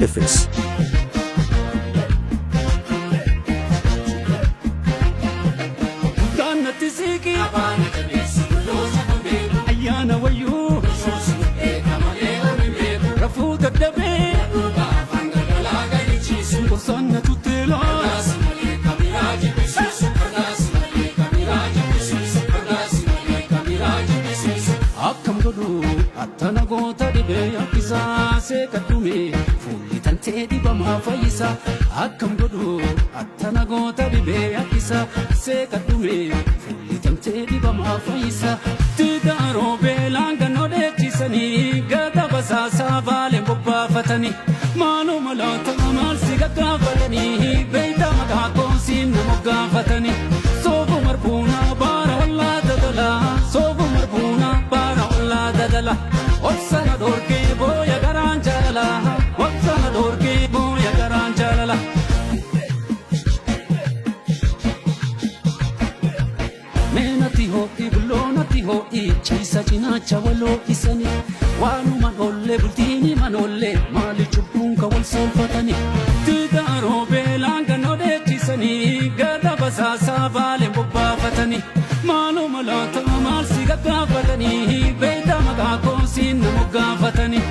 difference. Daannatti siiqii ayyaana wayyuu rafuu dadhabee gorsaan na tutteelaa. Akkam godhu attana goota dhibee yakkisaa seeqadhume fuulli tantee dhibamaa fayyisa. Akkam godhu attana goota dhibee yakkisaa seeqadhume fuulli tantee dhibamaa fayyisa. Tidaaroo beelaan gannoo dheechisanii gata basaasaa baaleen bobbaafatanii maaluma laata maal si gaggaafatanii beeyta maqaa koosiin nama gaafatanii soofu marbuunaa baara wallaa dadalaa soofu marbuunaa baara wallaa dadala obsana dhoorgee booya garaan jaalala obsana dhoorgee booya garaan jaalala. Meenati ho'i bulloonati ho'i ciisa cinaacha waloo isanii waanuma dhoollee bultiini manoollee maali cubbuun ka wal soolfatanii tidaaroo beelaan gannoo dheechisanii gada basaasaa baaleen bobbaafatanii maaluma laata maal si gaggaafatanii beeyta maqaa koosiin nama gaafatanii.